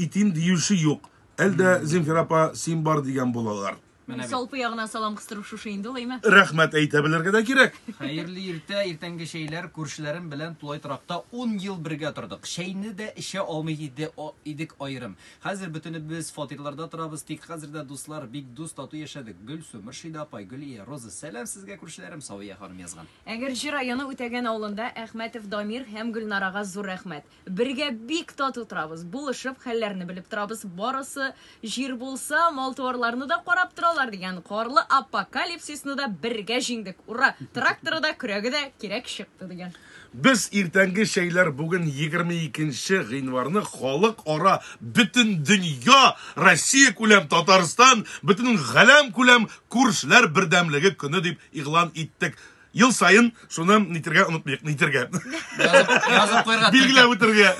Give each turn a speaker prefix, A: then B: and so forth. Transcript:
A: Итим диюче юк. Әлдә Земфира апа, син бар дигән булалар.
B: Менә бит.
C: Салпы ягына салам кыстыру шушы инде ул, әйме?
A: Рәхмәт әйтә белергә дә кирәк.
B: Хәерле иртә, иртәнге чәйләр. Күршеләрем белән тулай торакта 10 ел бергә тордык. Чәйне дә эчә алмый иде, идек аерым. Хәзер бөтенебез фатирларда торабыз, тик хәзер дә дуслар, бик дус, тату яшәдек. Гөлсу, Мөршидә апай, Гөлия, Роза, сәлам сезгә, күршеләрем, Савия ханым язган.
C: Әгерҗе районы Үтәгән авылында Әхмәтов Дамир һәм Гөлнарага зур рәхмәт. Бергә бик тату торабыз, булышып, хәлләрне белеп торабыз. Барысы җир булса, мал-туарларны да карап торалар дигән карлы апокалипсисны да бергә җиңдек. Ура! Тракторы да, көрәге дә кирәк чыкты дигән.
A: Без иртәнге чәйләр бүген 22 нче гыйнварны халыкара, бөтендөнья, Россия күләм, Татарстан, бөтен галәм күләм күршеләр бердәмлеге көне дип игълан иттек. Ел саен шуны нитергә онытмыйк, нитергә.
B: Язып, язып куярга.
A: Билгеләп үтергә.